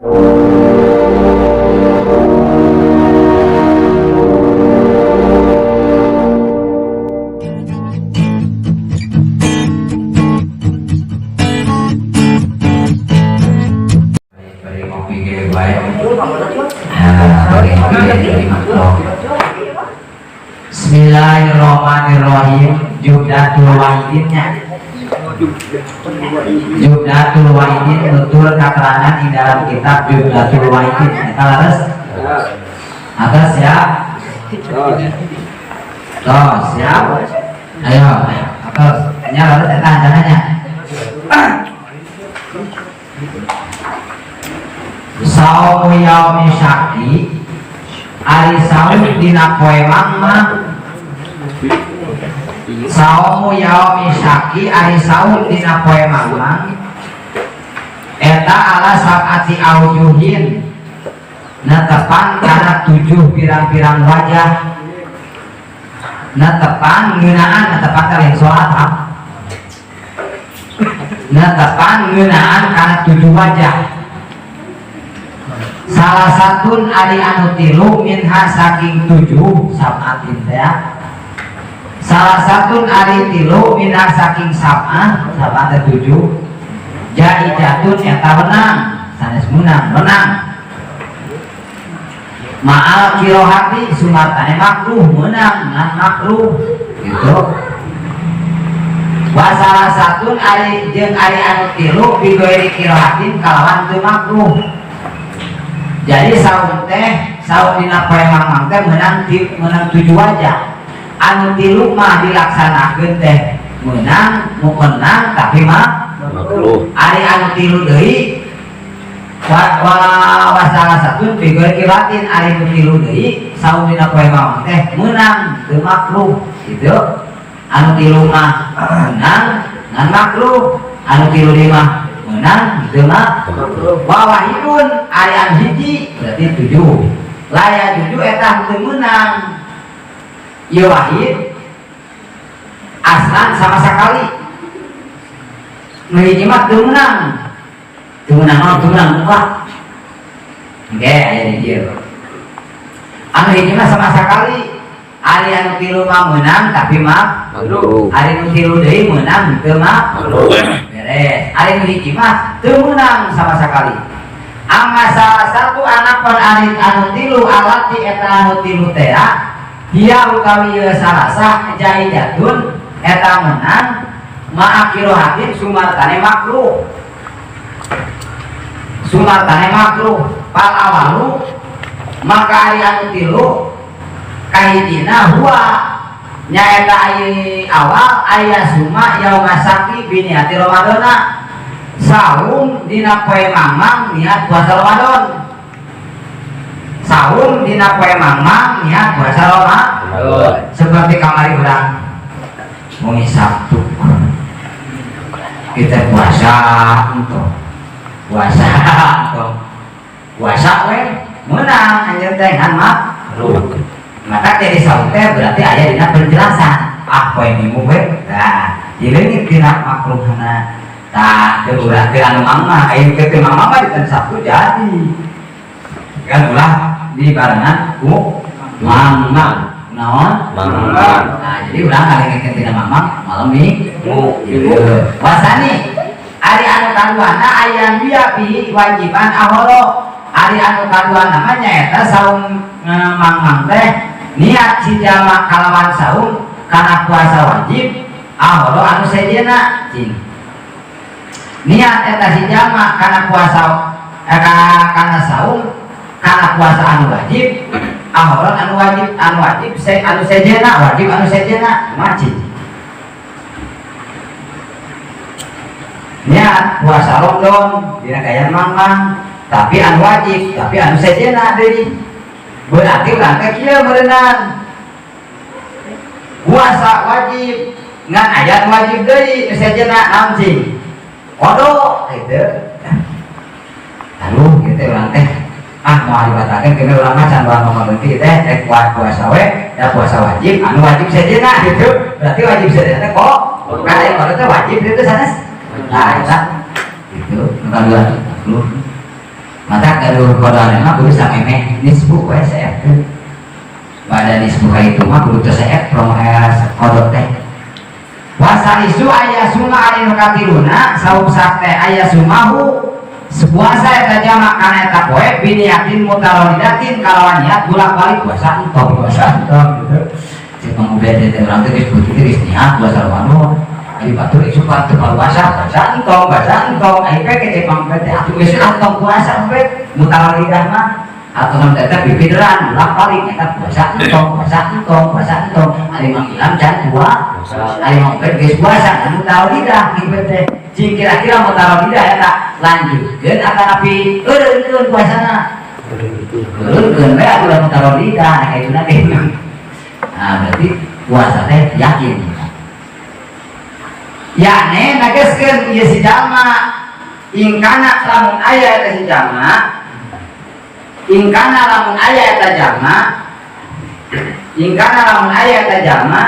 Bari ngopi ge bae. Nah, bari ngopi ge bari makro. Bismillahirrahmanirrahim. Jumlatul wahidinnya. Jumlatul Wahidin, betul keterangan di dalam kitab Jumlatul Wahidin. Eta leres? Atas siap? Tos, siap? Ayo, atas. Nya leres eta ancananya. Saumu yaumi syakki, ari saum dina poe mangmang. Saumu yaumi syakki, ari saum dina poe mangmang eta ala sab'ati aujuhin, netepan kana tujuh pirang-pirang wajah. Netepan ngeunaan, netepan kalian sholat ha? Netepan ngeunaan kana tujuh wajah. Salah satu ari anu tilu, minha saking tujuh, sab'atin teh ya. Salah satu ari tilu, minha saking sab'ah, sab'ah teh tujuh, jaizatun eta menang, sanes menang, menang ma'al kirohati sumartane makruh, menang ngan makruh gitu. Wa salah satu ari jeung ari anu tilu, bighairi kirohatin kalawan teu makruh. Jadi saum teh, saum dina poe mangmang teh menang menang tujuh wajah. Anu tilu mah dilaksanakeun teh menang, mau menang tapi mah makruh. Ari anu tilu deui, wa wa, wa salah satu bighairi kirohatin, ari nu tilu deui saum dina poe mangmang teh menang teu makruh gitu. Anu tilu mah menang ngan makruh, anu tilu deui mah menang teu mah. Wa wahidun ari anu hiji, berarti tujuh, la yajuzu eta teu meunang ieu wahid aslan sama sekali. Nu hiji mah teu meunang, teu meunang naon? Teu meunang muka. Oke, aya di dieu anu hiji mah sama sekali. Ari anu tilu mah meunang tapi mah makruh. Ari nu tilu deui meunang teu mah makruh. Beres. Ari nu hiji mah teu meunang sama sekali. Amma salah satu anapun ari anu tilu, allati eta anu tilu teh hiya utawi ieu salasa jaizatun eta meunang ma'a kirohatin sumartane makruh, sumartane makruh. Fal awalu maka ari anu tilu kahijina huwa nyaeta ari awal aya suma yauma syakki biniati Ramadana, saum dina poe mangmang niat puasa Ramadan, saum dina poe mangmang niat puasa Ramadan, seperti kamari urang wengi Sabtu kita puasa, untuk puasa, untuk puasa we menang anjeun teh ngan mah. Maka jadi saum teh berarti aya dina penjelasan, ah, poe Minggu we nah dileungit dina makruhna. Tah, teu urang teu anu mangmang, aya teu teu mangmang mah di Sabtu jadi kan ulah dibarengan ku mangmang naon. Mangmang. Nah, jadi urang ngalengkeun tina mangmang malam Minggu gitu. Wasani ari anu kaduana aya dia bi wajiban ahoro, ari anu kaduana mah nyaeta saum mangmang teh niat si jalma kalawan saum kana puasa wajib ahoro anu sejenna. Cing niat eta si jalma kana puasa kana saum kana puasa anu wajib ahoro anu wajib, anu wajib se anu sejenna, wajib anu sejenna macin. Niat puasa Ramadan dina gaya mangmang tapi anu wajib tapi anu sejenna deui, berarti urang teh kieu meureunan puasa wajib ngan aya nu wajib deui nu sejenna naon cing? Qodho gitu. Lalu gitu urang teh ah mau dibatalkeun kene urang mah can ngomong berhenti teh rek puasa we ya, puasa wajib anu wajib sejenna gitu. Berarti wajib sejenna teh kok kan aya qodho teh wajib gitu sanes. Nah, eta gitu nu kadua lu. Mata gaduh qadana mah kudu samemeh nisfu we seetkeun. Bada nisfu ka itu mah kudu teu seet promo qada teh. Wasalisu aya suma ari nu katiluna saum sakte aya sumahu puasa eta jamak kana eta poe biniatin mutaradidatin kalawan niat bolak-balik puasa entong gitu. Cek Mang Ubed teh urang teh geus putih geus niat puasa Ramadan. Ari batur isuk teu puasa, puasa entong. Ari pek cek Mang Ubed teh atuh geus entong puasa Ubed mutaradidah mah atau sampai teh pipideran bolak-balik eta puasa entong, puasa entong, puasa entong. Ari Mang Ilham can puasa. Ari Mang Ubed geus puasa mutaradidah gitu teh. Jing kira-kira mutaradidah eta lanjutkeun atanapi eureunkeun puasana. Eureunkeun we atuh lamun mutaradidah nah kitu na teh. Nah berarti puasa teh yakin. Yakni nageskeun ieu si jalma ingkana lamun aya eta si jalma ingkana lamun aya eta jalma ingkana lamun aya eta jalma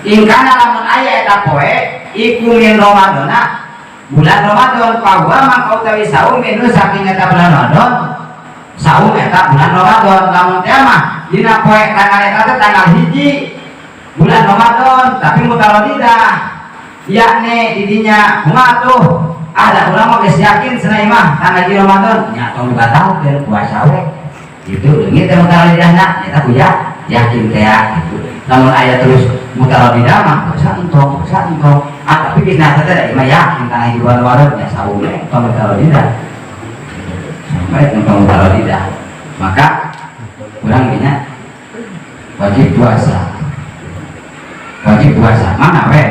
ingkana lamun aya eta poe iku min Ramadana bulan Ramadan bahwa mangka utawi saum minu saking eta bulan Ramadan saum eta bulan Ramadan lamun teh mah dina poe tanggal eta teh tanggal 1 bulan Ramadan tapi mutaradidah yakni didinya kumaha tuh ada urang mah geus yakin cenah mah tanggal 1 Ramadan nya tong dibatalkeun puasa we gitu leungit teh mutaradidahna eta kuya yakin teh gitu lamun aya terus mutaradidah mah puasa entong ah tapi geus nata teh mah yakin tanggal 1 bulan Ramadan nya saum we tong mutaradidah sampai tong mutaradidah maka urang nya wajib puasa mana we.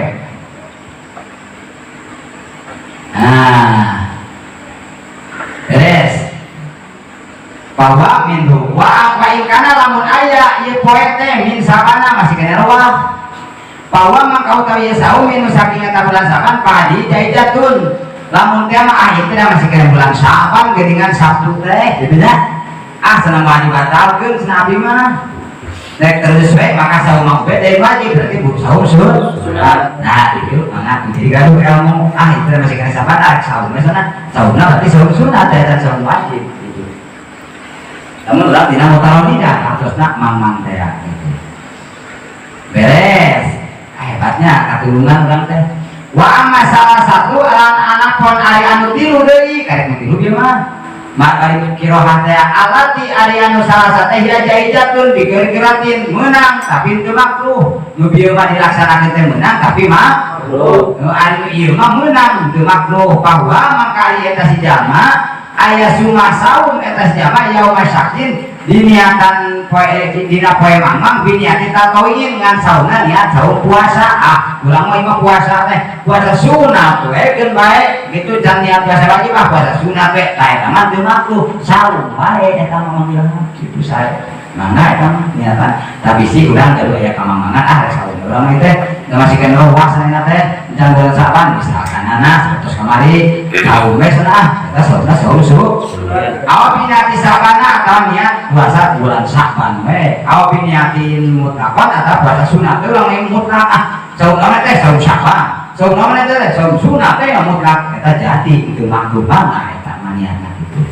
Nah, beres. Bahwa minhu wa apa ingkana lamun aya ieu poe teh min sabana masih kena roah. Bahwa mangka utawi saum minu saking eta bulan Saban padi jaijatun. Lamun teh mah ah ieu teh masih kena bulan Saban geuningan Sabtu teh gitu nya. Ah cenah mah dibatalkeun cenah abdi mah. Rek terus we maka saum mah beda wajib berarti bu saum sunat. Nah itu mangga jadi gaduh ilmu ah itu masih kena sabar ah saum sana saumna berarti saum sunat dan saum wajib gitu. Namun urang dina mutaradidah atosna mamang teh gitu. Beres. Ah, hebatnya katulungan urang teh. Wa amma salah satu anak pon ari anu tilu deui karek nu tilu ieu mah. Maka kirohan teh alati ari anu salah satu teh jaijatun diger-geratin menang tapi teu makruh nu bieu mah dilaksanakeun teh menang tapi makruh nu ari nu ieu mah menang teu makruh bahwa mangka ari eta si jalma aya suma saum eta si jalma yauma syakin diniatan poe dina poe mamang biniati tatoyin ngan saumna niat saum puasa ah urang mah imah puasa teh puasa sunat we keun bae gitu can niat puasa wajib ah puasa sunat we tah eta mah teu makruh saum bae eta mah manggilna kitu sae mangga eta mah niatan tapi si urang gaduh aya kamamangan ah rek saum urang mah teh masih kena rowas cenah teh can bulan Saban misalkan anak terus kamari saum we cenah ah eta saumna saum aw biniati sabana atau niat puasa bulan Saban we aw biniatin mutlaqan atau puasa sunat teh urang mutlak ah saum naon teh saum Saban saum naon teh saum sunat teh mutlak eta jadi itu makruh mah eta mah niatna kitu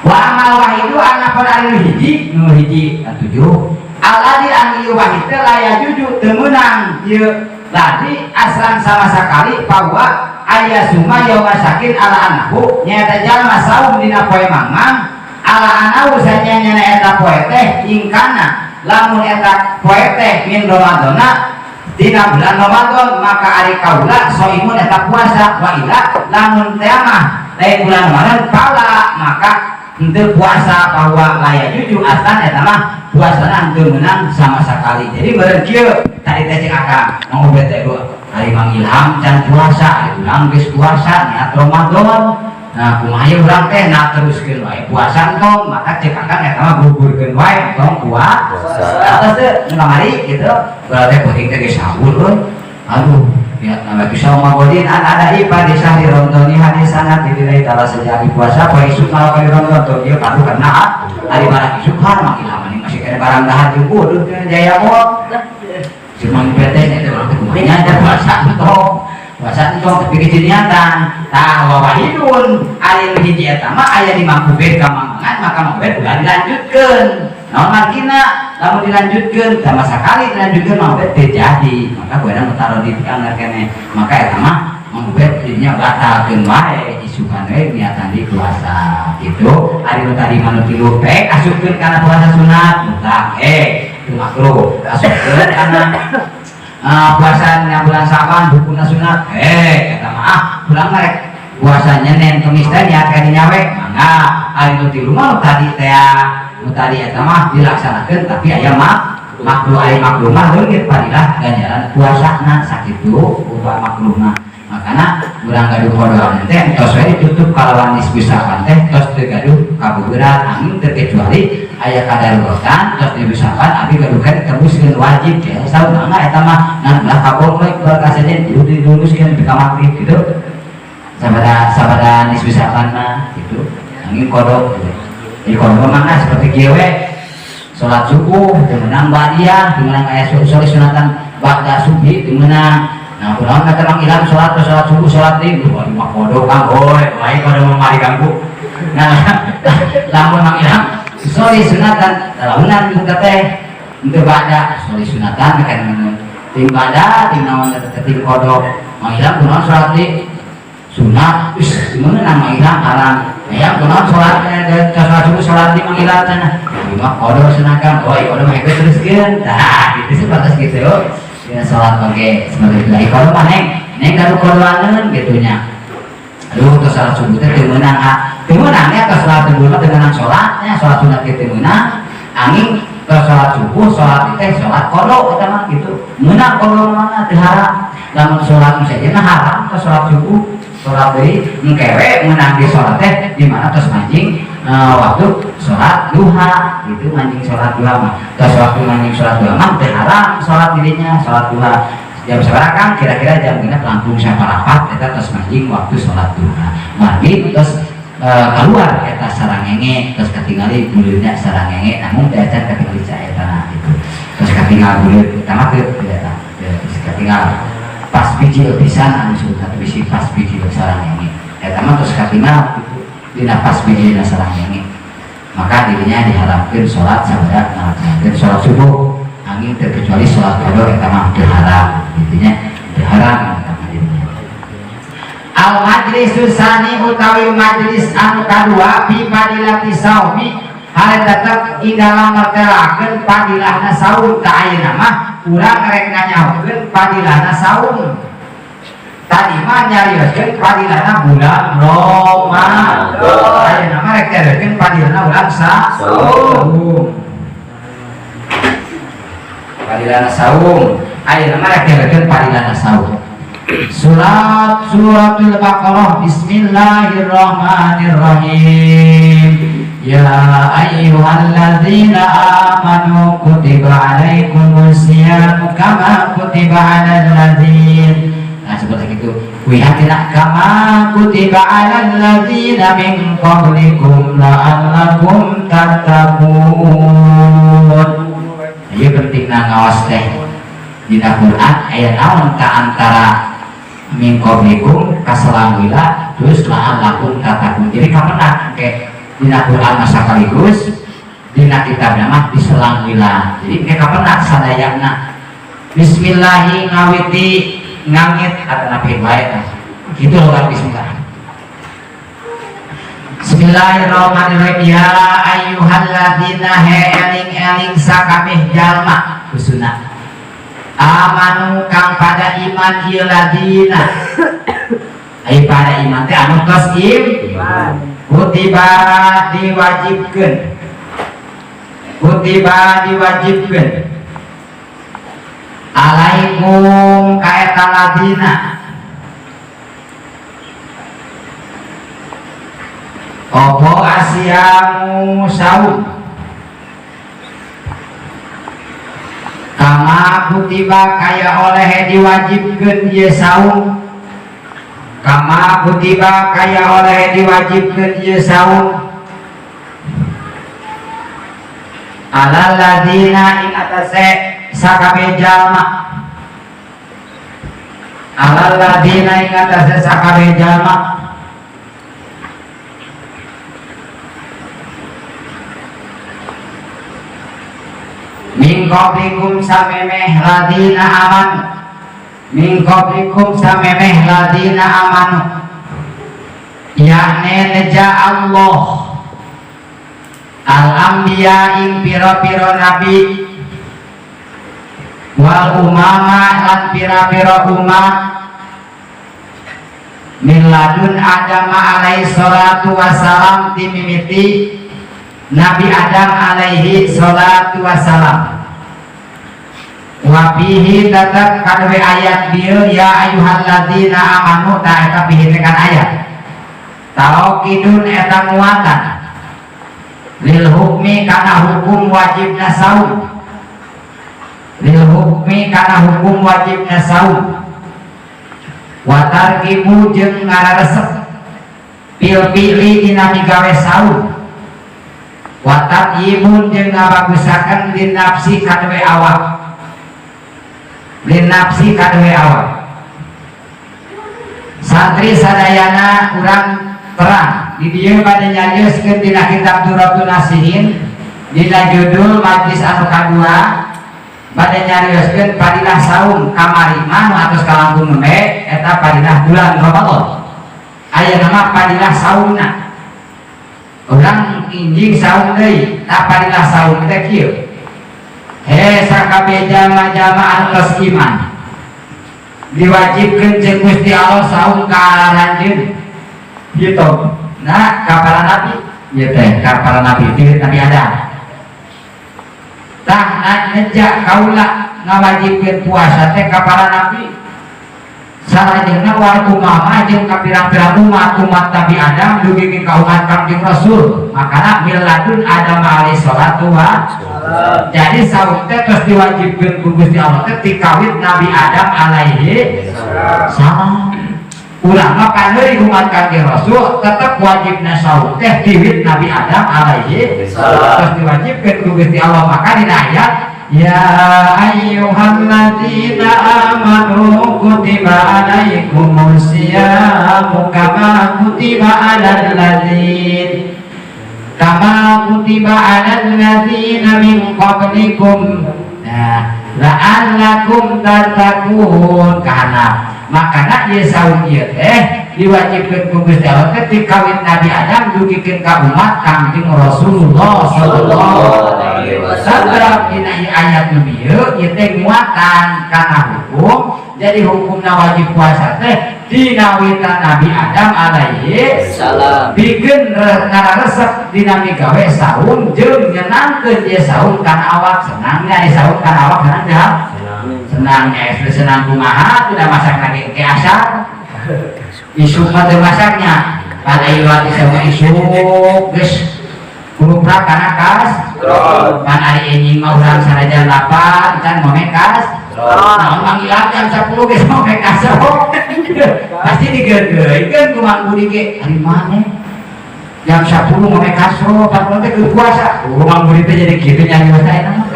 wa amal wahidu ana pada hiji nu hiji tujuh aladi anu ieu wahid teh laya juju teu meunang ieu ladi aslan sama sekali bahwa aya suma yauma syakin ala anahu nyaeta jalma saum dina poe mamang ala anahu sanyana eta poe teh ingkana lamun eta poe teh min Ramadana dina bulan Ramadan maka ari kaula soimun eta puasa wa ila lamun teh mah lain bulan Ramadan pala maka henteu puasa bahwa laya juju aslan eta mah puasana henteu meunang sama sekali. Jadi meureun kieu tadi teh cek akang mau bete ari Mang Ilham can puasa ari urang geus puasa niat Ramadan. Nah kumaha ieu urang teh nah teruskeun wae puasa entong maka cek akang eta mah gugurkeun wae entong puasa. Atas teh kamari gitu berarti penting teh geus sahur euy. Aduh niat nama bisa magodin an ada ipa di sahri Ramadan hadis sangat dinilai taala sejak puasa poe isuk malah kali Ramadan tuh ieu kadu karena ari barang isuk kan Mang Ilham ini masih kena barang dahar jeung kudu jaya moal. Si Mang Bete nya teh urang teh kumaha nya puasa entong. Puasa entong tapi kejeniatan. Tah wa wahidun ari nu hiji eta mah aya di Mang Ubed ka Mang maka Mang Ubed ulah dilanjutkeun. Naon margina lamun dilanjutkeun sama sakali dilanjutkeun Mang Ubed teu jadi. Maka kuena mutarodid kan keneh. Maka eta mah Mang Ubed jadinya batalkeun wae isukan we niatan di puasa gitu. Ari nu tadi mah nu tilu teh asupkeun kana puasa sunat mutlak itu makruh. Asupkeun kana puasa dina bulan Syaban hukumna sunat eta mah ah pulang rek puasa nyenen kemis teh niat ka dinya we mangga. Ari nu tilu mah nu tadi teh nu tadi eta mah dilaksanakeun tapi aya mah makruh. Ari makruh mah leungit fadilah ganjaran puasana sakitu upah makruhna. Makana urang gaduh kodoan teh tos we ditutup kalawan nisfu Syaban teh tos teu gaduh kabuburan angin terkecuali aya kadaruratan tos nisfu Syaban abi gaduh kan tebuskeun wajib teh saur mangga eta mah ngan ulah kabong we kasajen kudu diluruskeun di ka magrib gitu. Sabada sabada nisfu Syaban mah gitu angin kodok gitu. Jadi kodok mah seperti kieu we salat subuh teu meunang ba'diyah teu meunang aya sore sunatan ba'da subuh teu meunang. Nah, kurang kata Mang Ilham sholat ke sholat subuh, sholat di, wah, mah kodok kang, oi, wae kodok mah mari ganggu. Nah, lamun Mang Ilham, sorry sunatan, launan muka teh, untuk ba'da, sorry sunatan, kan ting ba'da, ting naon teh ting kodok. Mang Ilham kunaon sholat di sunat, wis gimana nang Mang Ilham haram. Ya kunaon sholat, sholat subuh, sholat di Mang Ilham cenah. Ieu mah kodok sunat kang, oi, kodok mah ikut teruskeun. Tah, gitu sih batas gitu. Ya sholat oke seperti itu. Lagi kalau mah neng, neng gaduh kodoaneun gitu nya. Aduh, terus sholat subuh teh teu meunang, ah. Teu meunang nya tos sholat subuh mah teu meunang sholat nya, sholat sunat ge teu meunang. Angin tos sholat subuh, sholat teh sholat qadha eta mah gitu. Meunang qadha mah teu haram. Lamun sholat nu sejenna haram tos sholat subuh, sholat deui engke we meunang di sholat teh di mana tos manjing waktu sholat duha gitu manjing sholat duha mah tos waktu manjing sholat duha mah teu haram sholat dirinya sholat duha jam sabaraha Kang kira-kira jam genep langkung saparapat eta tos manjing waktu sholat duha margi tos keluar eta sarangenge tos katingali buleudna sarangenge namun teu acan katingali caetana gitu tos katingal buleud eta mah teu eta tos katingal pas biji pisan anu disebutna teh bisi pas biji sarangenge eta mah tos katingal gitu dina pas biji dina sarangenge maka dirinya diharamkeun sholat sabada ngalaksanakeun sholat subuh angin terkecuali sholat qadha eta mah teu haram intinya teu haram eta mah dirinya. Al majlisus sani utawi majlis anu kadua fi fadilati saumi hale tetep ing dalam martelakeun fadilahna saum ka ayeuna mah urang rek nganyahokeun fadilahna saum. Tadi mah nyarioskeun fadilahna bulan Ramadan. Ayeuna mah rek nyarioskeun fadilahna bulan saum. Fadilahna saum. Ayeuna mah rek nyarioskeun fadilahna saum. Surat Suratul Baqarah. Bismillahirrahmanirrahim. Ya ayyuhalladzina amanu kutiba alaikumusiyam kama kutiba alal ladzina. Nah, seperti itu. Wihatina kama kutiba alal ladzina min qablikum la'allakum tattaqun. Ieu pentingna ngaos teh dina Quran aya naon ka antara min qablikum kasalawila terus la'allakum tattaqun. Jadi kapenak ke dina Quran mah sakaligus dina kitabna mah diselang lila. Jadi ke kapenak sadayana. Bismillahi ngawiti ngangit atau napi wae nah. Gitu loh kan bismillah. Bismillahirrahmanirrahim. Ya ayyuhalladzina he eling-eling sakabeh jalma khususna amanu kang pada iman ieu ladina. Ai pada iman teh anu tos iman. Kutiba diwajibkeun. Kutiba diwajibkeun. Alaikum ka eta ladina. Opo asyamu saum kama kutiba kaya oleh diwajibkeun ieu saum. Kama kutiba kaya oleh diwajibkeun ieu saum. Alal ladzina ing atase sakabeh jalma Alal ladina ing atase sakabeh jalma min qablikum samemeh ladina amanu min qablikum samemeh ladina amanu yakni neja Allah al-anbiya ing pira-pira nabi wal umama lan pira-pira umat min ladun Adam alaihi salatu wassalam timimiti Nabi Adam alaihi salatu wassalam wa fihi tetep kadue ayat bieu ya ayyuhalladzina amanu ta eta fihi teh kan ayat taukidun eta muatan lil hukmi kana hukum wajibna saum lil hukmi kana hukum wajibna saum wa tarkibu jeung ngararesep fil fi'li dina migawe saum wa tatyibun jeung ngabagusakeun lin nafsi kadue awak lin nafsi kadue awak. Santri sadayana urang terang di dieu bade nyarioskeun dina kitab Durratun Nasihin dina judul majlis anu kadua bade nyarioskeun fadilah saum kamari mah nu atos kalangkung nembe eta fadilah bulan Ramadan. Aya nama fadilah saumna. Urang injing saum deui, tah fadilah saum teh kieu. He sakabeh jalma-jalma anu tos iman diwajibkeun jeung Gusti Allah saum ka aranjeun gitu. Nah, ka para nabi ieu teh ka para nabi ti Nabi Adam. Tah neja kaula ngawajibkeun puasa teh ka para nabi sarajengna wal umama jeung ka pirang-pirang umat-umat Nabi Adam dugi ka umat Kangjeng Rasul. Makana miladun Adam alaihi salatu wa salam. Jadi saum teh tos diwajibkeun ku Gusti Allah teh tikawit Nabi Adam alaihi salam. Urang mah paneuri umat Kangjeng Rasul tetep wajibna saum teh tiwit Nabi Adam alaihi salam. Tos diwajibkeun ku Gusti Allah. Maka dina ayat ya ayyuhalladzina amanu kutiba alaikumusyiyamu kama kutiba alal ladzina kama kutiba alal ladzina min qablikum nah la'allakum tattaqun. Kana makana ieu saum ieu teh diwajibkeun ku Gusti Allah teh tikawit Nabi Adam dugikeun ka umat Kangjeng Rasulullah sallallahu alaihi wasallam. Dina ieu ayat nu bieu ieu teh nguatan kana hukum. Jadi hukumna wajib puasa teh dina witan Nabi Adam alaihi salam pikeun ngararesep dina migawe saum jeung nyenangkeun ieu saum kana awak. Senangnya ieu saum kana awak senang teh? Senang ya, senang kumaha tidak masak lagi ke asar isuk mah teu masaknya pada iwat sama isuk geus kuluprak kana kas pan ari enjing mah urang sanajan 8 can momen kas naon manggilan jam 10 geus momen kas pasti digeurgeuikeun ku Mang Budi ge ari maneh jam 10 momen kas pan teh keur puasa. Oh Mang Budi teh jadi kitu nyarios teh eta mah.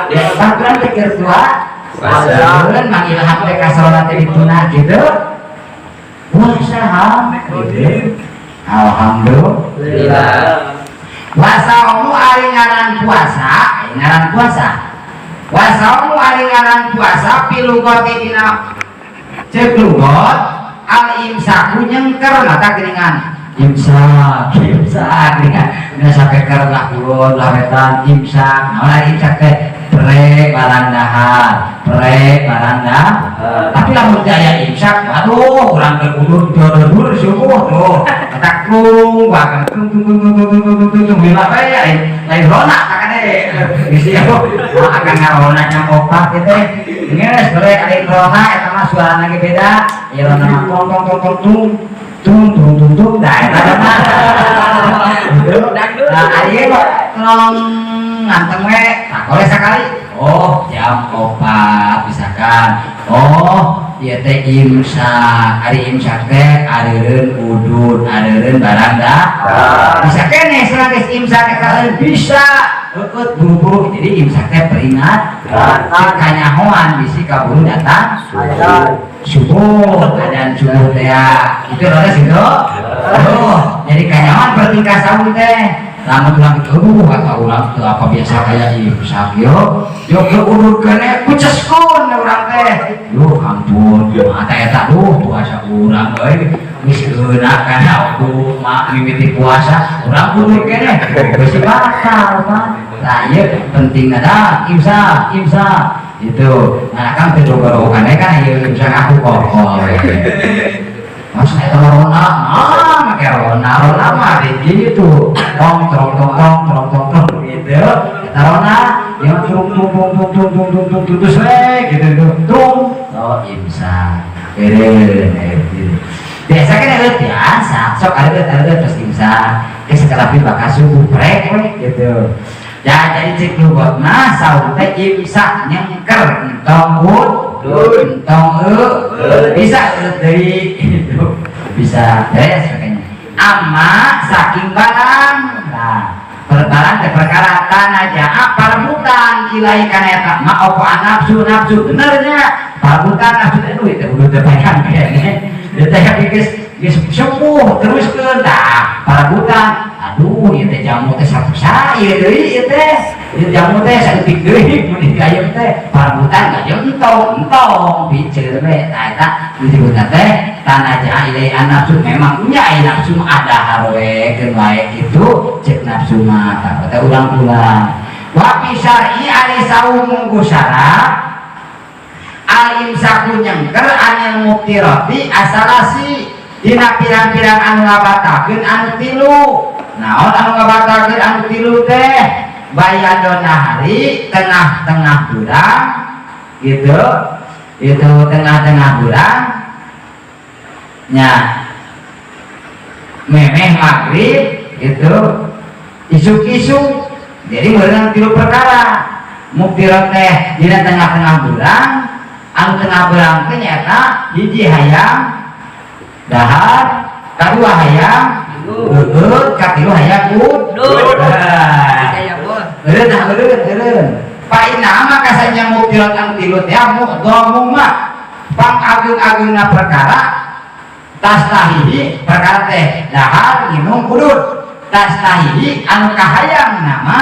Ya baturan teh keur puasa. Keun Mang Ilham teh kasorona teh dituna kitu. Puasa gitu. Alhamdulillah. Wasaumu ari ngaran puasa, ngaran puasa. Wasaumu ari ngaran puasa pilugoti dina ceuk lugot al imsaku nyengker mata geuningan. Imsak, imsak geuningan. Dina sapeker lah kulon lah wetan imsak. Naon ari imsak teh? Pre barang dahar, pre barang dahar. Tapi lamun teu aya imsak, aduh urang teh kudu dodor subuh tuh. Katak klung, bahkan tung tung tung tung tung tung tung tung bila bae lain rona takane. Bisi mah akan ngarona nya opat kitu. Geus pre lain rona eta mah suarana ge beda. Ieu rona mah tong tong tong tong tung tung tung tung tung dah eta mah. Nah, ari mah tong nganteng we tak boleh sekali. Oh, jam 4 misalkan. Oh, Ieu teh imsak. Ari imsak teh areureun udud, areureun barang dah. Bisa keneh geus imsak eta bisa heukeut buru-buru. Jadi imsak teh peringat, kanyahoan bisi kaburu datang subuh, adan subuh teh ya. Itu leres itu. Oh, jadi kanyahoan bertingkah saum teh. Lamun urang itu, aduh, kata urang teu apa biasa kayak imsak yo. Yo ke udud keneh kuceskun urang teh. Duh, ampun, kumaha teh eta, duh, puasa urang euy. Geus geuna kana waktu mah mimiti puasa, urang udud keneh. Geus batal, Pak. Nah, ieu penting ada imsak, imsak. Itu. Nah, kan teu dogorokan kan ieu imsak aku kokol. Mas eta rona, ah, make rona, rona mah di gitu. Tong tong tong tong tong tong tong gitu. Eta rona, ya tung tung tung tung tung tung tung tung tung terus we gitu gitu. Tung. Oh, imsak. Keren gitu. Biasa kan ada biasa, sok ada terus imsak. Ke segala bakal subuh prek we gitu. Ya jadi cek lugatna saum teh imsak nyengker entong ud, entong e, bisa eut deui itu bisa beres makanya. Amma saking barang, nah perbarang teh perkara tanaja'a parebutan ilaihi kana eta ma apa nafsu nafsu benernya parebutan nafsu teh duit teh udah teh bayang kayaknya dia teh geus geus sepuh teruskeun tah parebutan. Aduh, ieu teh jamu teh sapusa ieu deui ieu teh. Ieu jamu teh saeutik deui mun digayem teh parebutan gayem entong entong piceun we. Tah eta disebutna teh tanaja'a ilaihi nafsu, memang nya aya nafsu mah ada haroe keun wae kitu cek nafsu mah tah teh ulang-ulang. Wa fi syar'i ari saum munggu syara al imsaku nyengker anil muftirati asalasi dina pirang-pirang anu ngabatakeun anu tilu. Naon anu ngabatalkeun anu tilu teh? Bayadon nahari, tengah-tengah bulan gitu, itu tengah-tengah bulan nya, memeh maghrib gitu, isuk-isuk. Jadi meureunan tilu perkara muftirat teh dina tengah-tengah bulan. Anu tengah bulan teh nyaeta hiji hayang dahar, kadua hayang eueut, katilu hayang udud. Eureun nah, eureun eureun. Fa inna maka sanya muftirat anu tilu teh mu'dhamu ma pang ageung-ageungna perkara tastahihi perkara teh dahar, minum, udud. Tastahihi anu kahayang nama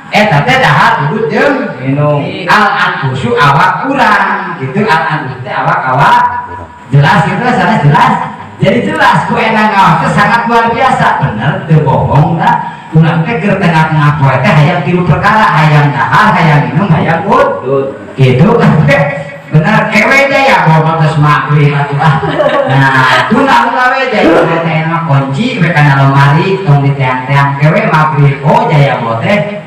eta teh dahar, udud jeung minum. Al anfusu awak kurang gitu, al anfus teh awak-awak. Jelas gitu, sana jelas. Jadi jelas ku enang ngawas teh sangat luar biasa, bener teu bohong dah. Urang teh keur tengah-tengah poe teh hayang tilu perkara, hayang dahar, hayang minum, hayang udud gitu kan. Bener kewe aja ya bawa terus maghrib atuh ah. Nah, tunda heula we jaya teh mah kunci we kana lemari, tong diteang-teang kewe maghrib. Oh, jaya bawa teh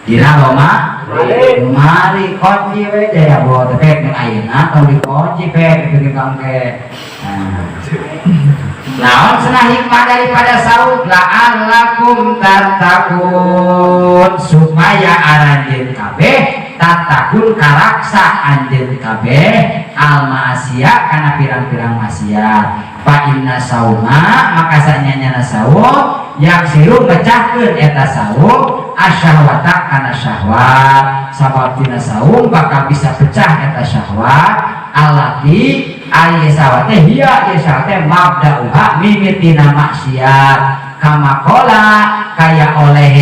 dina lemari kunci we jaya bawa teh pek ayeuna tong dikunci pek kitu kangke. Nah, naon cenah hikmah daripada saum? La'allakum tattaqun, supaya aranjeun kabeh tattaqun karaksa anjeun kabeh al ma'asiya kana pirang-pirang maksiat. Fa inna sauma maka sanyanyana saum yaksiru mecahkeun eta saum asyahwata kana syahwat, sabab tina saum bakal bisa pecah eta syahwat allati ari syahwat teh hiya ieu syahwat teh mabda'uha mimitina maksiat, kama qala kaya oleh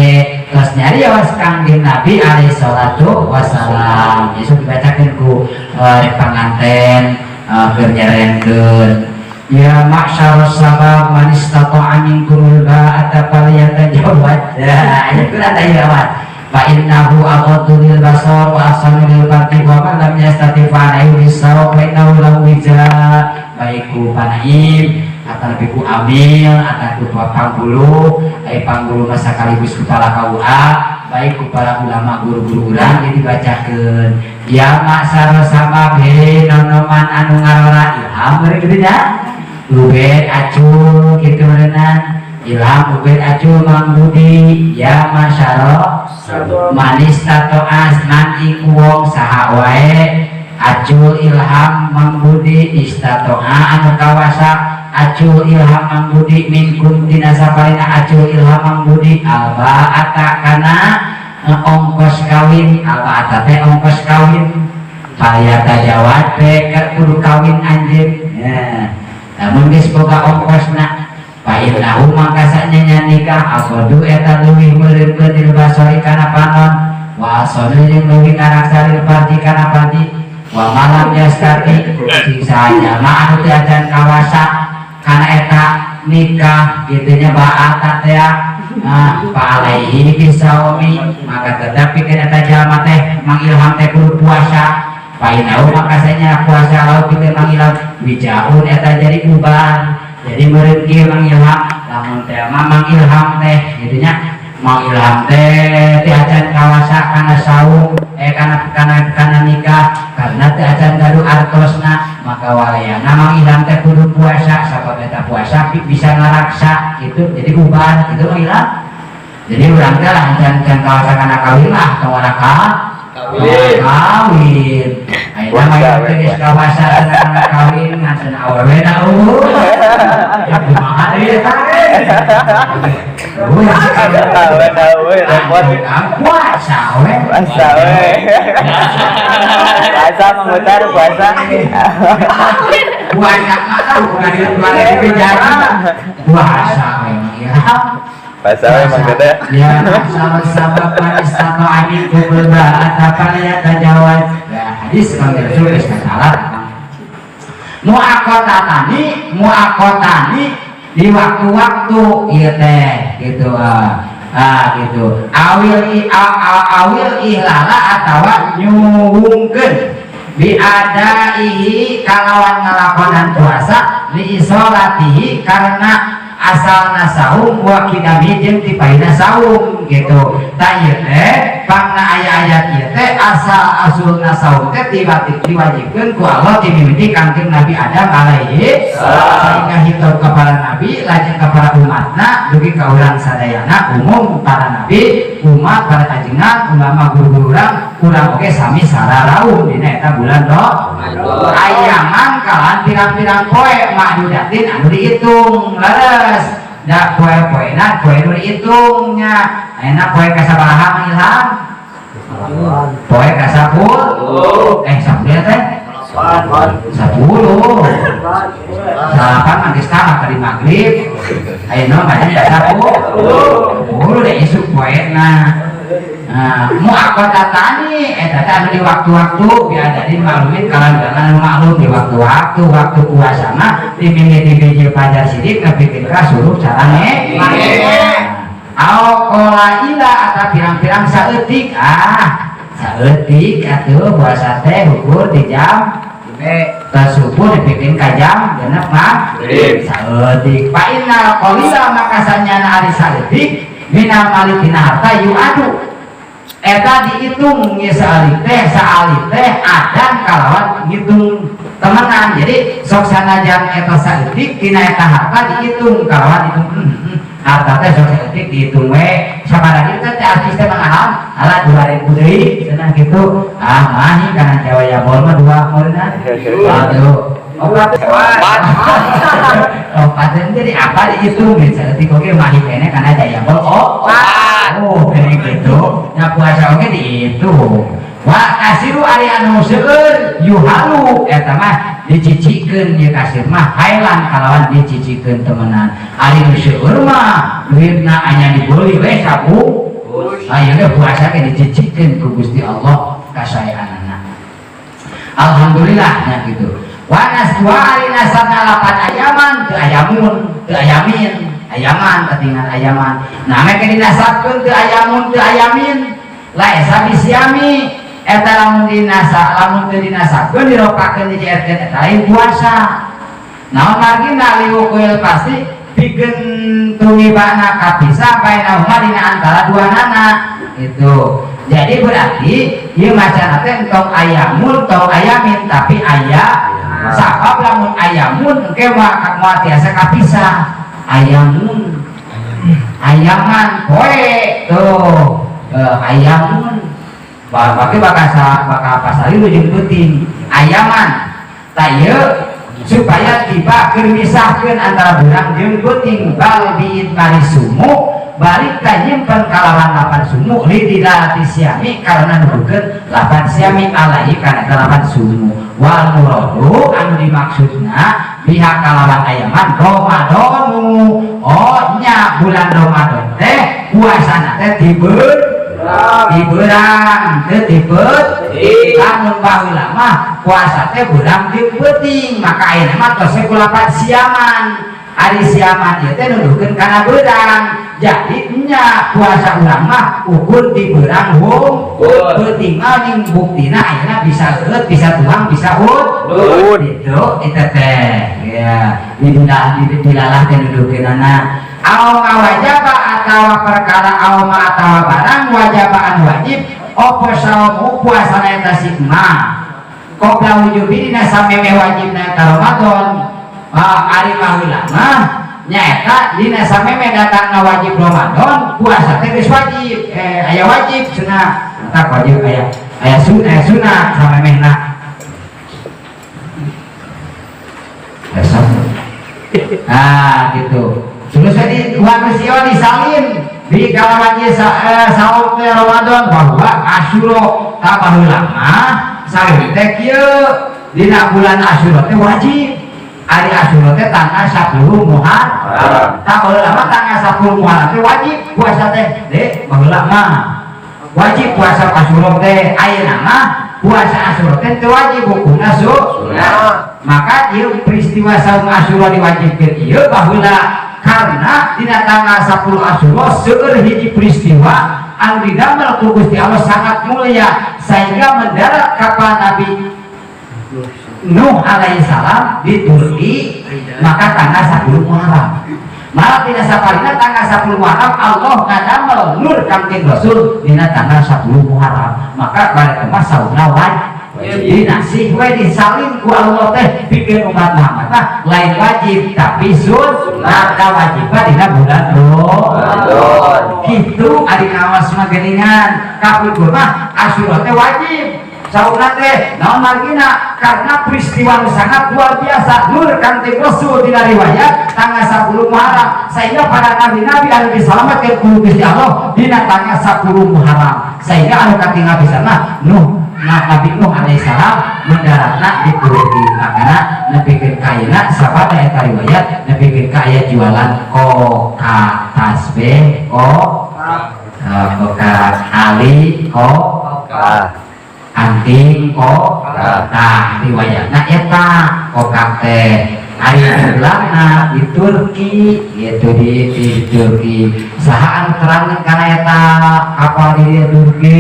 tos nyarios Kangjeng Nabi alaihi salatu wassalam. Besok dibacakeun ku panganten keur nyarenkeun. Ya ma'syarus sabab man istata'a minkumul ba'ata falyatajawwad. Ya, aya kurang teh lewat. Fa innahu aghaddu lil basar wa ahsanu lil farji wa man lam yastati fa alaihi bisawm fa innahu lahu wija. Baik ku panaim atau lebih ku amil atau ku panggulu, ai panggulu masa sekaligus kepala KUA, baik ku para ulama guru-guru urang jadi dibacakeun. Ya ma'syarus sabab, he nonoman anu ngarora ilham beureum kitu nya. Ubed acul gitu meureunan. Ilham Ubed acul Mang Budi. Ya masyaro manis tato as man iku wong saha wae. Acul Ilham Mang Budi istatoa anu kawasa Acul Ilham Mang Budi minkum tina saparina Acul Ilham Mang Budi albaata kana ongkos kawin. Albaata teh ongkos kawin. Falyatazawwaj teh kudu kawin anjeun ya. Namun geus boga ongkosna, fa innahu mangka sanyanya nikah aghaddu eta leuwih meureumkeun lil basori kana panon wa ahsanu jeung leuwih ngaraksa lil farji kana farji. Wa man lam yastati, cing saha jalma anu teu acan kawasa kana eta nikah kitu nya, ba'ata teh, nah, fa alaihi bisaumi, maka tetapi kana eta jalma teh, Mang Ilham teh, kudu puasa. Fa innahu maka sanya puasa lahu pikeun Mang Ilham wijaun eta jadi uban. Jadi meureun kieu Mang Ilham, lamun teh mah Mang Ilham teh kitu nya, Mang Ilham teh teu acan kawasa kana saum, eh, kana kana kana nikah karena teu acan gaduh artosna, maka walayana Mang Ilham teh kudu puasa, sabab eta puasa bisa ngaraksa gitu, jadi uban gitu Mang Ilham. Jadi urang teh lah can can kawasa kana kawin lah, tong ka Kawin. Kawin. Ayeuna mah Puasa, teh geus we, kawasa kana kawin, ngan cenah awewe na euweuh. Ya kumaha deui eta? Euweuh. Awe repot. Puasa we. Puasa we. Puasa mengutar puasa. Puasa mah bukan di mana di penjara. Puasa memang ya. Puasa we Mang Dede. Ya, sama-sama man istata'a minkumul ba'ata falyatazawwaj. Ya, hadis Kang Rasul geus salah. Muaqqatatani, muaqqatani di waktu-waktu ieu teh gitu, ah. Ah, gitu. Awil i, a, a, awil ihlala atawa nyuhungkeun biadaihi kalawan ngalakonan puasa li isolatihi karena asalna saum wa qidami jeung tipaina saum gitu. Tah, ieu teh pangna aya ayat ieu teh asal asulna saum teh diwajibkeun ku Allah ti mimiti Kangjeng Nabi Adam alaihi sehingga hitop ka para nabi, lajeng ka para umatna, dugi ka urang sadayana, umum para nabi, umat para ajengan, ulama, guru-guru urang, urang oge sami sararaum dina eta bulan ayaman kalan pirang-pirang poe ma'dudatin anu dihitung. Leres da poe-poena, poe nu dihitungnya. Ayeuna poe kasabaraha, Mang Ilham? Poe kasapuluh, eh, 10 teh, 10, 8 mah geus tamat tadi maghrib. Ayeuna mah banyak 10 deh isuk poena. Nah, muaqqatatani eta teh anu di waktu-waktu biadadin maklumin kalan anu maklum di waktu-waktu. Waktu puasa mah di mimiti bijil fajar sidik nepikeun ka surup sarange. Au qalaila atau pirang-pirang saeutik, ah, saeutik atuh puasa teh ukur di jam tas subuh dipikeun ka jam 6 mah saeutik. Fa innal qalila maka sanyana ari saeutik minal mali tina harta yu'adu eta dihitung ieu saeutik teh, saeutik teh adan kalawan ngitung temenan. Jadi sok sanajan eta saeutik tina eta harta dihitung kalawan hitung, harta teh sok saeutik dihitung we sabaraha teh teh artis teh mangahal ala 2000 deui cenah gitu. Ah, mahi kana Jawa ya bol mah dua meureunan. Aduh, opat, opat. Jadi apa dihitung gitu saeutik oge mahi kene kana Jaya Bol, oh oh kene gitu nya. Puasa oge dihitung. Wa kasiru ari anu seueur yuhalu eta mah dicicikeun ieu kasir mah hailan kalawan dicicikeun temenan. Ari nu seueur mah duitna anya dibeli we sabu ayeuna puasa ge dicicikeun ku Gusti Allah kasayaanana. Alhamdulillah nya gitu. Wa nas wa ari nasabna lapan ayaman teu ayamun teu ayamin, ayaman katingan ayaman. Nah, make dinasabkeun teu ayamun teu ayamin laisa bisyami eta lamun dinasa, lamun teu dinasabkeun diropakeun dijeerkeun eta lain puasa. Naon margina? Liwuqil fasli pikeun tumibana kapisah bainahuma dina antara dua nana itu. Jadi berarti ieu macana teh entong ayamun tong ayamin tapi aya sabab lamun ayamun engke moal moal tiasa kapisah ayamun ayaman poe tuh, ayamun. Bakal bakal sa bakal pasari ujung penting. Ayaman tah ieu supaya tiba keur misahkeun antara beurang jeung peuting bal biidmari sumu balik ka nyimpen kalawan lapan sumu lidilalati siami karena nuduhkeun lapan siami alaihi kana eta lapan sumu wal muradu anu dimaksudna pihak kalawan ayaman Ramadanu oh nya bulan Ramadan teh puasana teh dibeurang teu dipeuting lamun baheula mah puasa teh beurang jeung peuting maka ayeuna mah tos ku lapan siaman ari siaman ieu teh nuduhkeun kana beurang jadi nya puasa urang mah ukur di beurang hung peuting mah ning buktina ayeuna bisa eueut bisa tuang bisa ud gitu eta teh ya dilalah teh nuduhkeunana aw wajaba atawa perkara aw ma atawa barang wajabaan wajib opo saumu puasana eta si ma qabla wujubi dina sameme wajibna eta Ramadan ari baheula mah nyaeta dina sameme datangna wajib Ramadan puasa teh geus wajib aya wajib cenah tak wajib aya aya sunah sunah samemehna. Nah gitu. Terus tadi manusia disalin di kalawan saum teh Ramadan bahwa Asyura tah baheula mah salin teh kieu dina bulan Asyura teh wajib. Ari Asyura teh tanggal 10 Muharram. Tah baheula mah tanggal 10 Muharram teh wajib puasa teh deh baheula mah. Wajib puasa Asyura teh ayeuna mah puasa Asyura teh teu wajib hukumna sunah. Maka ieu peristiwa saum Asyura diwajibkeun ieu baheula karena dina tanggal 10 Asyura seueur hiji peristiwa anu didamel ku Gusti Allah sangat mulia sehingga mendarat kapal Nabi Nuh alaihissalam di Turki maka tanggal 10 Muharram. Malah dina saparina tanggal 10 Muharram Allah ngadamel nur Kangjeng Rasul dina tanggal 10 Muharram. Maka balik mah saumna wajib. Dinasih we disalin ku Allah teh pikeun umat Muhammad mah lain wajib tapi sunnah da wajib dina bulan Ramadan. Kitu ari ngawas mah geuningan kapungkur mah Asyura teh wajib saumna teh naon margina karena peristiwa nu sangat luar biasa nur Kangjeng Rasul dina riwayat tanggal 10 Muharram sehingga para nabi-nabi anu disalametkeun ku Gusti Allah dina tanggal 10 Muharram sehingga anu katingal pisan Nuh Nabi Nuh alaihissalam mendaratna di Turki makana nepikeun ka ayeuna sabada eta riwayat nepikeun ka aya jualan koka tasbih koka ali koka anting koka tah riwayatna eta koka teh ari ulama di Turki gitu di Turki saha anu terang kana eta kapal di Turki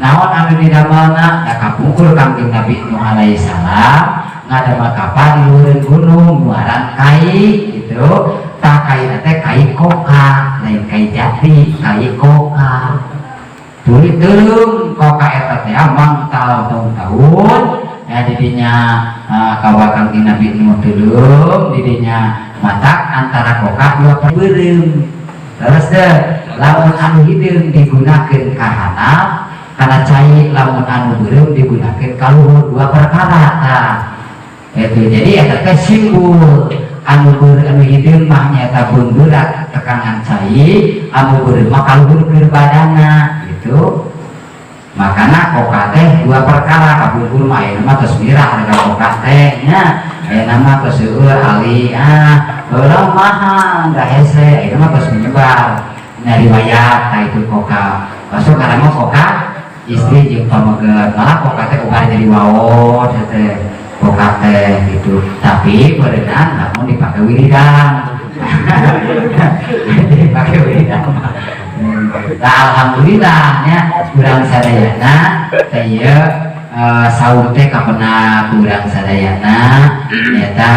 naon anu didamelna da kapungkur Kangjeng Nabi Nuh alaihissalam ngadamel kapal di luhureun gunung muaran kai gitu tah kaina teh kai koka lain kai jati kai koka tuluy teureum koka eta teh amang tahun-tahun ya didinya kawa Kangjeng Nabi Nuh teureum didinya matak antara koka dua beureum terus deh lamun anu hideung digunakeun ka handap karena cai lamun anu beureum digunakeun ka luhur dua perkara tah itu jadi eta teh simbol anu beureum anu hideung mah nyaeta beunggeura tekangan cai anu beureum mah ka luhur keur badana gitu makana koka teh dua perkara kapungkur mah ayeuna mah tos mirah harga koka teh nya ayeuna mah tos seueur ali ah baheula mahal da hese ayeuna mah tos menyebar dina riwayat tah itu koka masuk karena mah koka istri jeung pameget malah koka teh ubah jadi waos teh koka teh gitu tapi berenang namun dipakai wiridan dipakai wiridan. Nah, alhamdulillah nya urang sadayana teh ieu saum teh kapena urang sadayana nyaeta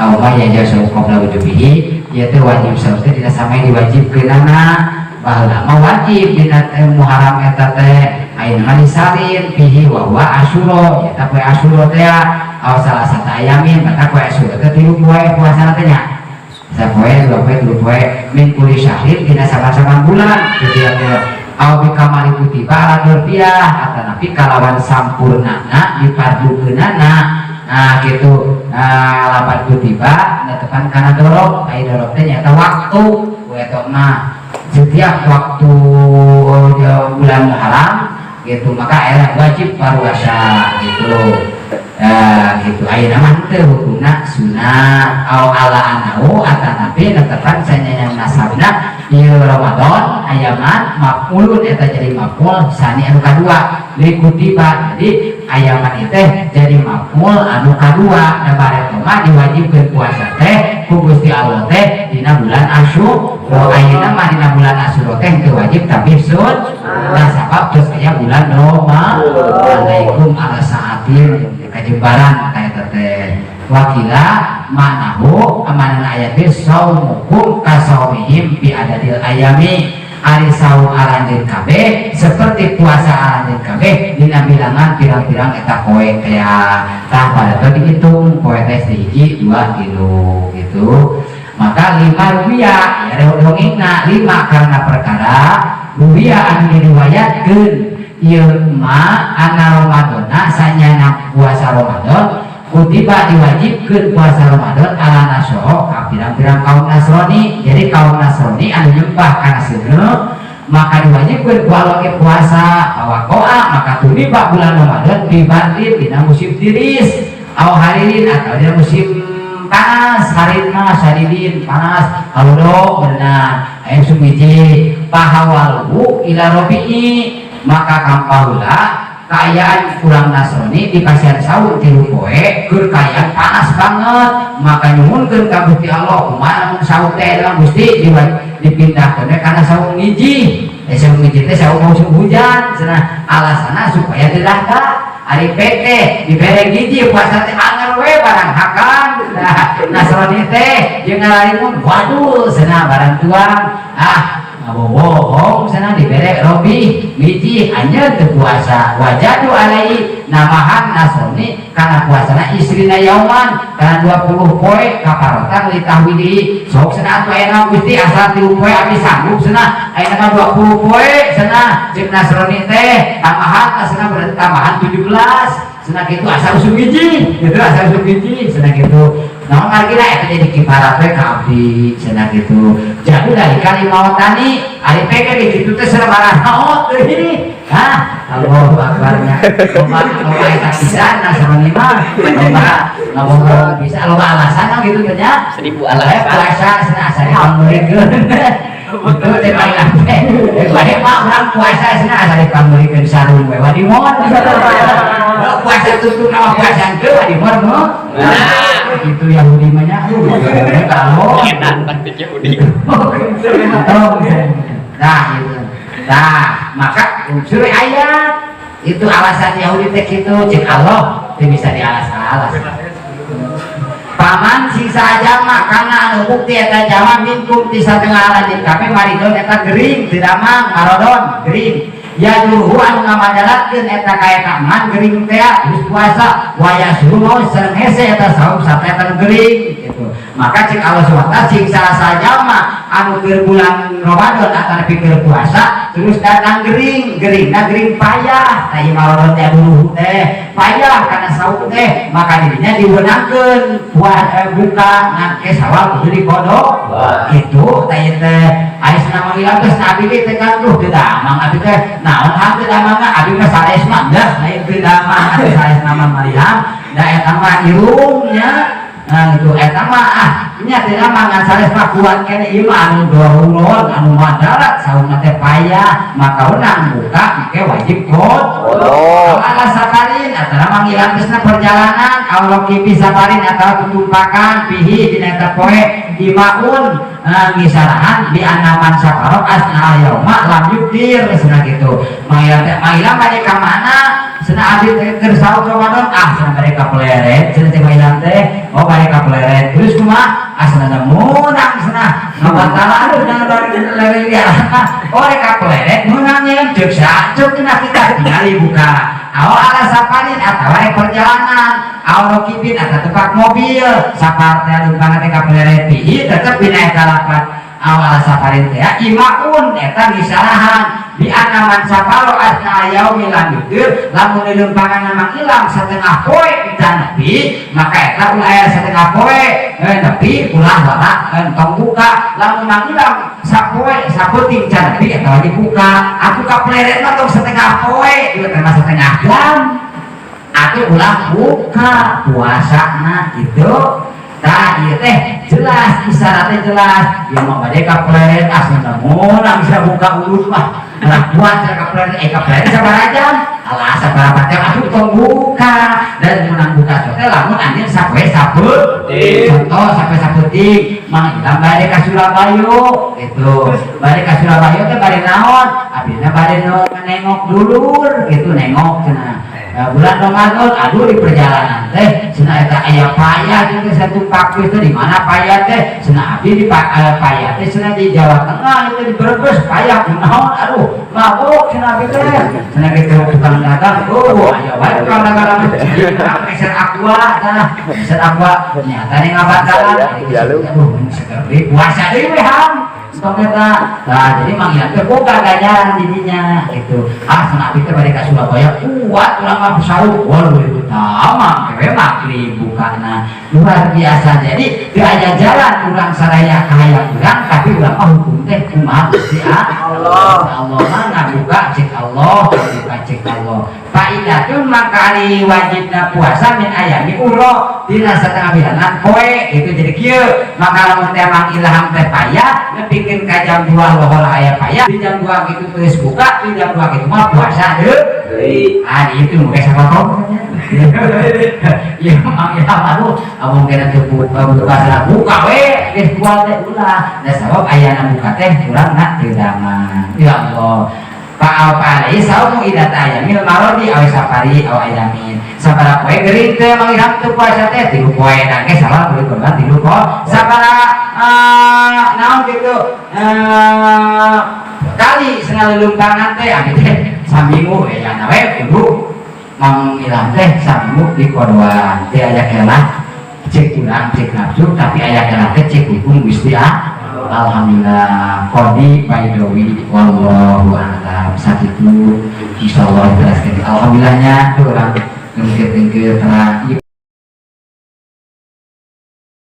auma ya jauh qabla wujubihi ieu teh wajib saum teh dina samai diwajibkeunana baheula mah wajib dina Muharram eta teh ayeuna mah disalin fihi wa huwa Asyura eta poe Asyura teh aw salah satu ayamin maka poe Asyura teh 3 poe puasana teh nya sapoe 2 poe 3 poe min kulli syahrin dina saban-saban bulan gitu ya. Aw bi kamali kutiba ala dorfiah atanapi kalawan sampurnana dipardukeunana. Nah gitu. Nah, lapan kutiba netepan kana dorof, ai dorof teh nyaeta waktu ku eta mah setiap waktu bulan Muharram gitu, maka era wajib paruasa gitu. Nah, gitu, ayeuna mah teu, hukumna sunat. Au ala annahu atanapi netepan sanyanya nasabna ieu Ramadan ayaman maf'ulun, eta jadi maf'ul sani anu kadua likutiba. Jadi ayaman itu jadi maf'ul anu kadua, da bareto mah diwajibkeun puasa teh ku Gusti Allah teh dina bulan Asyura. Ayeuna mah dina bulan Asyura teh teu wajib, tapi sun. Nah, sabab terus aya bulan Roma alaikum ala saatin kajembaran ka eta teh. Wakila manahu amanana ayat teh saumukum kasaumihim bi adadil ayami, ari saum aranjeun kabeh seperti puasa aranjeun kabeh dina bilangan pirang-pirang eta poe teh. Tah, pada teh dihitung poe teh hiji, dua, tilu gitu. Maka lima ruwiya ya dongengna, lima karena perkara ruwiya anu diriwayatkeun ieu ma anna Ramadana sanyana puasa Ramadan kutiba diwajibkeun puasa Ramadan ala nasoro ka pirang-pirang kaum Nasrani. Jadi kaum Nasrani anu nyembah kana seuneu, maka diwajibkeun ku Allah ge puasa. Waqoa maka tumiba bulan Ramadan bibardin dina musim tiris aw haririn atau dina musim panas. Harin mah sadidin panas haludo berenang aya sumiji pahawalu ila robi'i, maka kampahula kaayaan kurang Nasrani di pasian saum 3 poe keur kaayaan panas banget, maka nyuhunkeun ka Gusti Allah, kumaha mun saum teh dalam Gusti dipindahkeun kana saum hiji, saum hiji teh saum musim hujan cenah, alasanna supaya tidak ka ari PT dibere hiji puasa teh anger we barang hakan. Nah, Nasrani teh jeung ngalarimun waduh cenah barang tuang ah ngabobohong cenah, dibere robi hiji anjeun teu puasa. Wajadu alai namahan Nasrani kana puasana isrina yauman kana 20 poe kaparotan litahwili. Sok cenah atuh ayeuna Gusti asal 3 poe abdi sanggup cenah, ayeuna mah 20 poe cenah jeung Nasrani teh tambahan cenah, berarti tambahan 17 cenah kitu, asal usum hiji gitu, asal usum hiji cenah kitu. Naon ngargina eta jadi kiparat we ka abdi cenah kitu. Jadi dari kali maotani ari peke di kitu teh cenah barang maot deui. Hah, Allahu akbarnya. Loba loba eta pisan Nasrani mah loba ngomong bisa loba alasan gitu teh nya. 1000 alasan. Alasan. Puasa cenah asa dipanggulikeun. Itu teh paling apik. Bae mah urang puasa cenah asa dipanggulikeun sarung we wadimon. Puasa tutup nama puasa teu wadimon mah. Nah. Itu Yahudi mah nya. Kalau Enak taktik Yahudi. Nah, gitu. Nah, maka unsur ayat itu alasan Yahudi teh kitu, cek Allah teu bisa dialas-alas. Paman sisa jama kana anu bukti eta jama minkum ti satengah aranjeun kabeh maridon eta gering teu damang, marodon gering ya juruhu anu ngamajalatkeun eta ka eta man gering teh geus puasa waya suruh mau sareng hese eta saum sarta eta nu gering gitu. Maka cek Allah SWT cing salah jalma anu keur bulan Ramadan atau keur puasa terus datang gering, geringna gering payah. Tah, ieu marodon teh dulu teh payah karena saum teh, maka dirinya diwenangkeun buka ngake sawal kudu dikodok gitu. Tah, ieu teh ari cenah manggilan geus abdi ge teh kan tuh teu damang abdi teh naon hal teu damangna, abdi mah sanes mah dah lain teu damang atuh sanes mah mariam da eta mah irungnya. Nah gitu, eta mah ah nya teu damang ngan sanes mah kuat kene, ieu mah anu doruron anu madarat saumna teh payah, maka wenang buka make wajib kod. Oh. Ala safarin atau manggilan geusna perjalanan Allah kipi safarin atau tutumpakan pihi dina eta poe imaun ngisarahan di anaman safarok asna yauma lam yukdir cenah gitu. Manggilan teh manggilan bade ka mana cenah, abdi teh keur saum Ramadan ah cenah bade ka Plered cenah teh. Manggilan teh oh bade ka Plered terus kumaha ah cenah da meunang cenah ngabatalan cenah dari lele oh rek ka Plered meunang nya ceuk saceuk cenah kita tinggali buka. Aw ala safarin atau rek perjalanan aw rokibin atau tepak mobil safar teh lempang teh ka Plered pihi tetep dina eta lapat. Awal safarin teh imaun eta disalahan bi anna man safaro asna yaumi lam yuftir, lamun lelempangan Mang Ilham setengah poe can nepi, maka eta ulah aya setengah poe nepi, ulah wala entong buka. Lamun Mang Ilham sapoe sapeuting can nepi, eta wajib buka. Atuh kapleret mah tong setengah poe ieu teh mah setengah jam, atuh ulah buka puasana gitu. Nah, ieu teh jelas, isyaratnya jelas. Ieu mah bade kapleret asna meunang bisa buka urut mah. Nah, kuat cenah kapleret, kapleret sabaraha jam? Alah, sabaraha jam atuh tong buka. Dan meunang buka teh lamun anjeun sapoe sapeuting. Contoh sapoe sapeuting, Mang Ilham bade ka Surabaya gitu. Bade ka Surabaya teh bade naon? Abdina bade nengok dulur gitu, nengok cenah. Nah, bulan Ramadan, aduh, di perjalanan teh cenah eta aya payah gitu, satu pakis teh di mana payah teh cenah abdi di payah teh cenah di Jawa Tengah itu, di Brebes payah kunaon, aduh, mabuk cenah abdi teh cenah gitu. Tukang dagang, oh, aya wae tukang dagang meser Aqua tah, meser Aqua nyata nih ngabatalan, aduh, seger deui, puasa deui we ham. Stop eta. Nah, jadi Mang Ilham teh boga ganjaran didinya gitu. Ah, cenah abdi teh bade ka Surabaya kuat urang mah saur. Wah, leuwih utama kewe maghrib bukana. Luar biasa. Jadi teu aya jalan urang saraya kahayang urang, tapi urang mah hukum teh kumaha Gusti Allah. Allah mah ngabuka cek Allah, buka cek Allah. Faidatun, maka ari wajibna puasa min ayami ukhro dina setengah bilangan poe itu. Jadi kieu, maka lamun teh Mang Ilham teh payah nepikeun ka jam 2 lohor aya payah, di jam 2 gitu geus buka, di jam 2 gitu mah puasa deui. Ah, itu mungkin sama kau ya Mang Ilham, aduh, amun kena teu buka buka salah buka we geus kuat teh ulah da, sabab ayana buka teh urang nak teu damang. Ya Allah. Fa'al fa'alai saumu idat ayamil marodi aw safari aw ayamin. Sabara poe gering teh Mang Ilham teu puasa teh? 3 poe. Da ge salah beli korban 3 poe. Sabara naon gitu kali cenah lelumpangan teh? Abdi teh saminggu we ya we kudu Mang Ilham teh saminggu di kodoan teh. Aya kelah cek urang, cek nafsu, tapi aya kelah teh cek hukum Gusti. Ah, alhamdulillah. Qodi Baidowi, wallahu a'lam. Sakitu insyaallah jelaskeun. Alhamdulillahnya tuh urang ngengke-ngengke terang ieu.